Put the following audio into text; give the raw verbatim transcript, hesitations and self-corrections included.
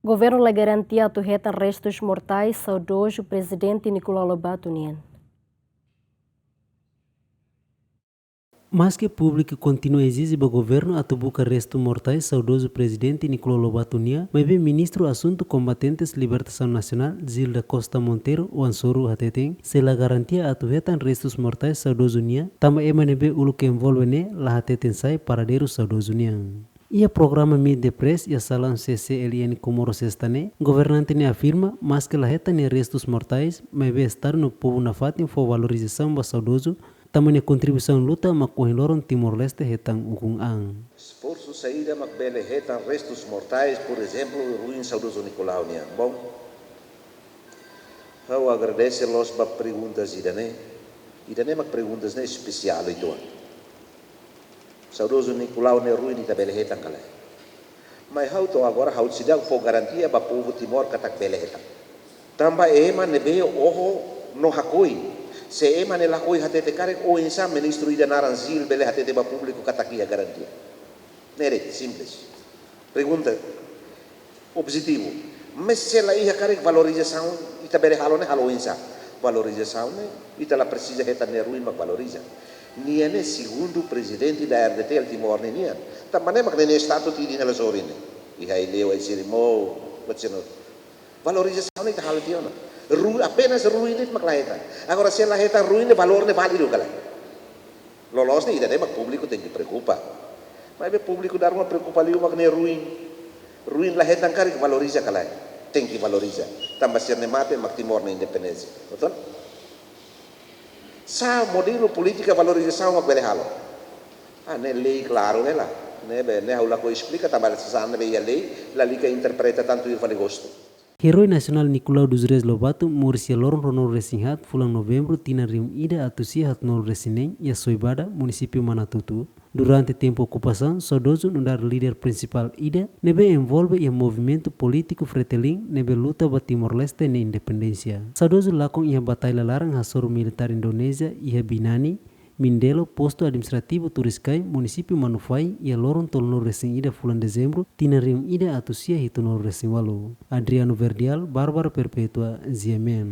Governu la garantia atu hetan restus mortais saudozu Prezidente Nicolau Lobato nian. Maske públiku kontinua ezije ba governu atu buka restu mortais saudozu Prezidente Nicolau Lobato nian, maibé Ministru Asuntu Kombatentes Libertasaun Nasionál, Gil da Costa Monteiro, oan soru hateten, sei la garantia atu hetan restus mortais saudozu nian, tanba ema ne'ebé uluk envolve ne'e la hateten sai paradeiru saudozu nian. Iha programa Meet the Press iha salaun C C L N Comoro sesta ne'e, governante ne'e afirma, maske la hetan nia restus mortais, maibé Estadu no povu nafatin fó valorizasaun ba saudozu, tanba nia kontribuisaun luta mak ohin loron Timor-Leste hetan ukun an. Esforsu saida mak bele hetan restus mortais, por ezemplu, ruin saudozu Nicolau nian. Bom, ha'u agradese loos ba perguntas ida-ne'e. Ida-ne'e mak perguntas ne'e espesiál uitoan. Saudozu Nicolau nia ruin ita bele hetan ka lae? Maibé ha'u to'o agora ha'u seidauk fó garantia ba povu Timor katak bele hetan. Tanba ema ne'ebé oho no hakoi. Se ema ne'e lakohi hatete karik, oinsá ministru ida naran Gil bele hatete ba públiku katak iha garantia? Ne'e de'it, simples. Pergunta objetivu. Maibé se la iha karik, valorizasaun ita bele halo ne'e halo oinsá? Valorizasaun ne'e ita la presiza hetan nia ruin mak valoriza. Nia ne'e segundu prezidente da R D T L Timor ninian. Tanba ne'e mak nia estatutu ida-ne'e la sorin ne'e. Iha Aileu, ai sirimou, buat sira-ne'e. Valorizasaun ne'e ita halo tiha ona. Ru-, apenas ruin de'it mak la hetan. Agora se la hetan ruin ne'e, valór ne'e válidu ka lae? Loloos ne'e ida-ne'e mak públiku tenke preokupa. Maibé públiku dala ruma preokupa liu mak nia ruin. Ruin la hetan karik, valoriza ka lae? Tenke valoriza. Tanba sira-ne'e mate mak Timor nia independénsia. Betul? Sá modelu polítika valorizasaun mak bele halo? Ah, ne'e lei klaru hela. Ne'ebé, ne'e ha'u lakohi esplika tanba sasán ne'ebé iha lei, lalika interpreta tantu ida fali gostu. Eroi nasionál Nicolau dos Reis Lobato moris iha loron ruanulu-resin-haat fulan Novembru tinan rihun ida atus sia haatnulu-resin-neen iha Soibada, munisípiu Manatuto. Durante tempu okupasaun, saudozu nu'udar líder prinsipál ida ne'ebé envolve iha movimentu polítiku Fretilin ne'ebé luta ba Timor-Leste nia independénsia. Saudozu lakon iha batalla laran hasoru militár Indonézia iha Binani, Mindelo, postu administrativu Turiscai, munisípiu Manufahi, iha loron tolunulu-resin-ida fulan Dezembru, tinan rihun ida atus sia hitunulu-resin-ualu. Adriano Verdial, Bárbara Perpétua, G M N.